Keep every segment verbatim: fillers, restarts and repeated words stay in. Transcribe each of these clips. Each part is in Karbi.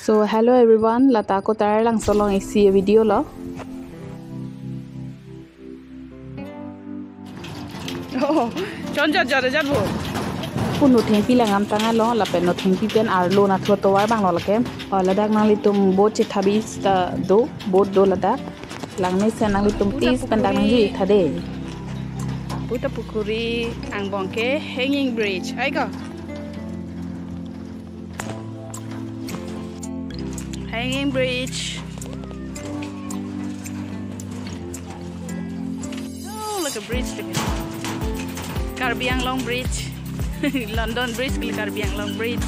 So hello everyone, lata ako Taralangso along isi video lo. Oh, chon jat jat jat bo. Pu Nothengpi langdam tang along, lapen Nothengpi pen arlo nathu atovar abang lo lake. Oh, ladak nanglitum boat chetha bi ta do, boat do ladak. Langmesen nanglitum Puta please pen dak nangju Pukhuri. Ikha de. Puta Pukhuri angbong ke hanging bridge. Ai ko. Hanging bridge. Oh, like a bridge. Karbi Anglong Bridge. London Bridge, Karbi Anglong Bridge.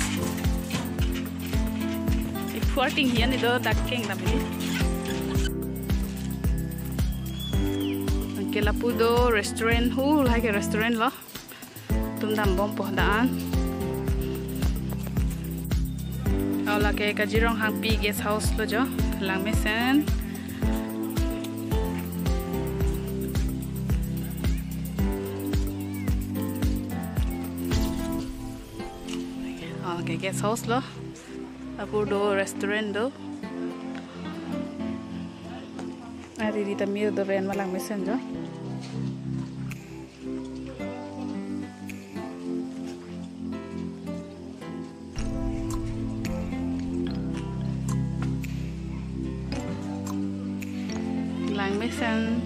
Iphuar ting hian ido dak keng dam ini. Anke lapu do restaurant, hu lahai ke restaurant lo. Tum dambompo hadak an. Oh, lake Kajirong Hangpi guest house lo jo, langmesen. Oh, lake guest house lo. Apor do restaurant do. Ari rita mir do ren ma langmesen jo. Langmesen.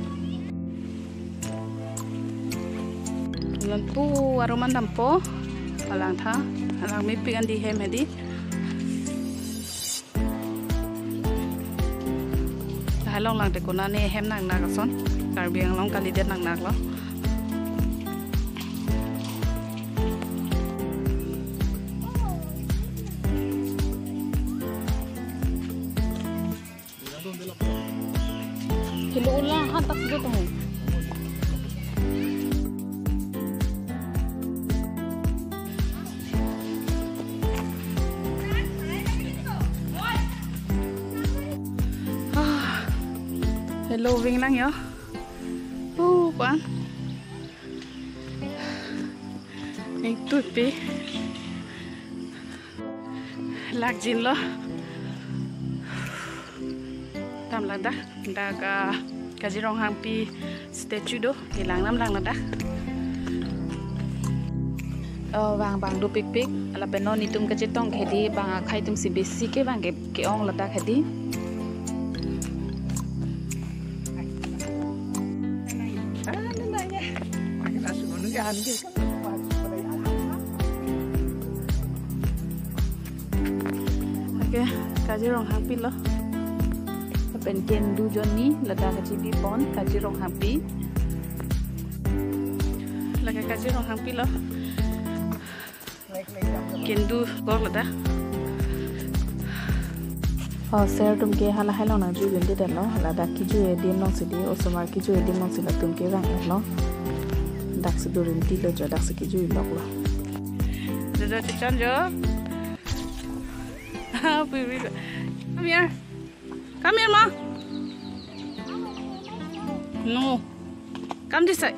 Nonpu aruman dampo. Alang tha. Alang mepik an di hem hedi. Lahai along lang te konane hem nang nak ason. Karbi Anglong kalidet nang nak lo. Hello, ula, hatak do tong. Ah. Hello, ving lang yo. Oh, pan. Ning tupi. Lakjin lo. Tam ladak, dak, ah, Kajirong Hangpi statue do, kelang nam lang ladak. Oh, vang vang dopikpik, lapen non itum kachetong ke hedi, vang akhei atum si besi ke vang ke, ke-ong ladak hedi. Okay, Kajirong Hangpi lo. Lapen kendu jonni ladak kachebi pon Kajirong Hangpi. Lake Kajirong Hangpi lo. Kendu kor ladak. Oh, sir atum ke halahai along nangju gun det lo. Ladak kiju adim along si di, osomar kiju adim along si latum ke vang lo. Dak si do rinti lo jo, dak si kiju lok lo. Jo, jo, chechan jo. Ah, baby. Come here. Come here, ma. No. Come this side.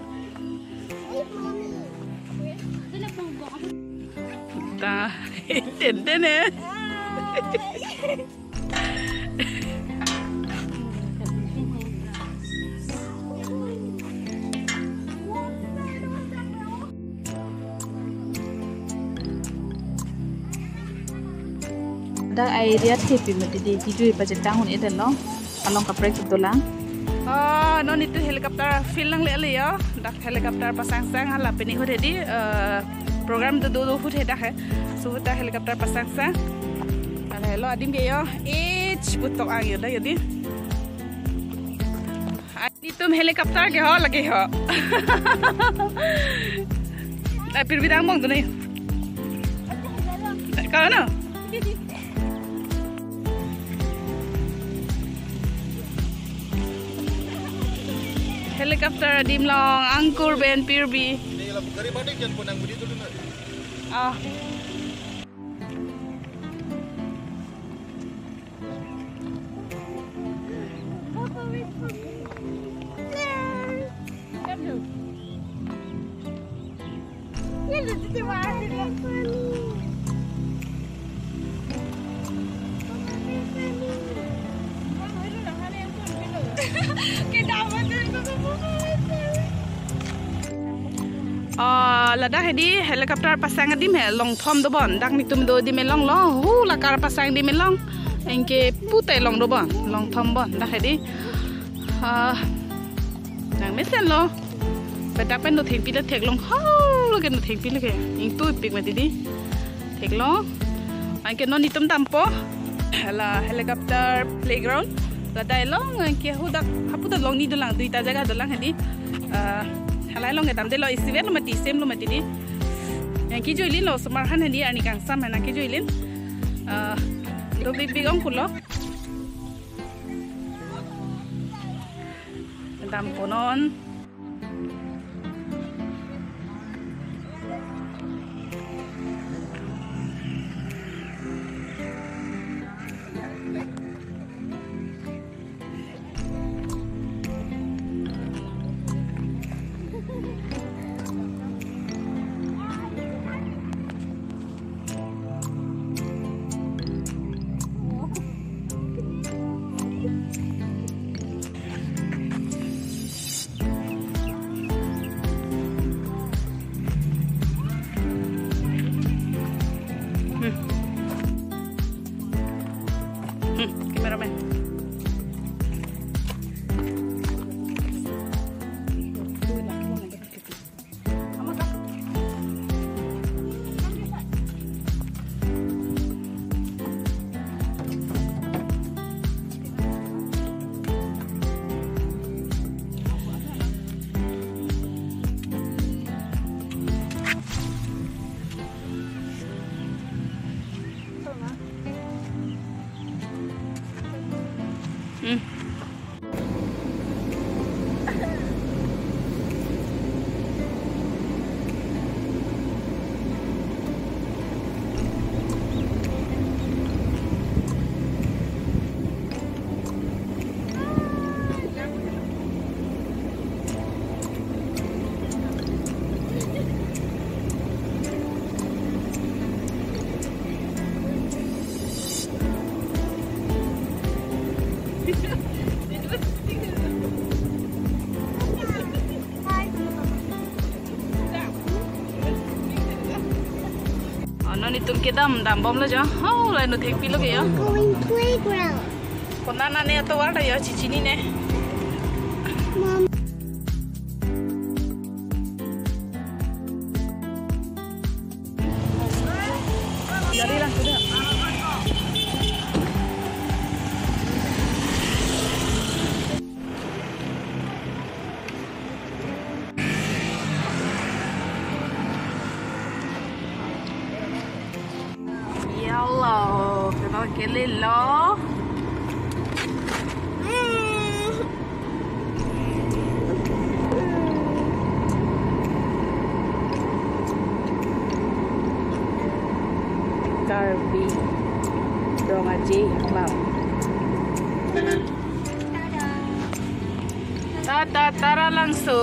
Ta, ten ten eh. Dak area thepi mati di, kiju pachetang un-e det lo. Along kaprek dolang. Ah, non itum helicopter field nangle le yo. Dak helicopter pasangsang hala pini ahut hedi, eh, program do do do ahut he dak he. So ahut ta helicopter pasangsang. Hala lo adim ke yo. Ich putok ang yo dak yo di. Itum helicopter ke ho lake ho. Ai, pirbi dang mong tu ni. Kau na? Helicopter adim along angkur pen pirbi. Ah. Kedam atum ko ko ko. Ah, ladak hedi helicopter pasang adim he, longthom dobon. Dak netum do adim longlo, hu lakar pasang adim long. Anke pute long dobon, longthom bon. Dak hedi. Ah, nang mesenlo. Ladak pen do thengpi le theklong, ho lo ke do thengpi le ke. Ingtui pik mati di. Theklong. Anke non netum dampo. Hala helicopter playground. Ladak long anke hadak hapu ta long ni dolang, duita jaga dolang hedi. Ah, halai long kedamdelo, isivet lo mati, sem lo mati di. Anke joilin lo, osomar aphan hedi arni kangsam aphan anke joilin. Ah, do big big ong pulo. Dampo non. Hmm. Hmm, cameraman. Hmm. Oh, non netum kedam, dambomlo jo. Oh, la no thengpi lo ke jo. Going playground. Konat nane atovar ta jo, chichinine. Mom. Jari lang sudah. Yellow, kita kelilo. Karbi Dong Aje Club. Tata Taralangso.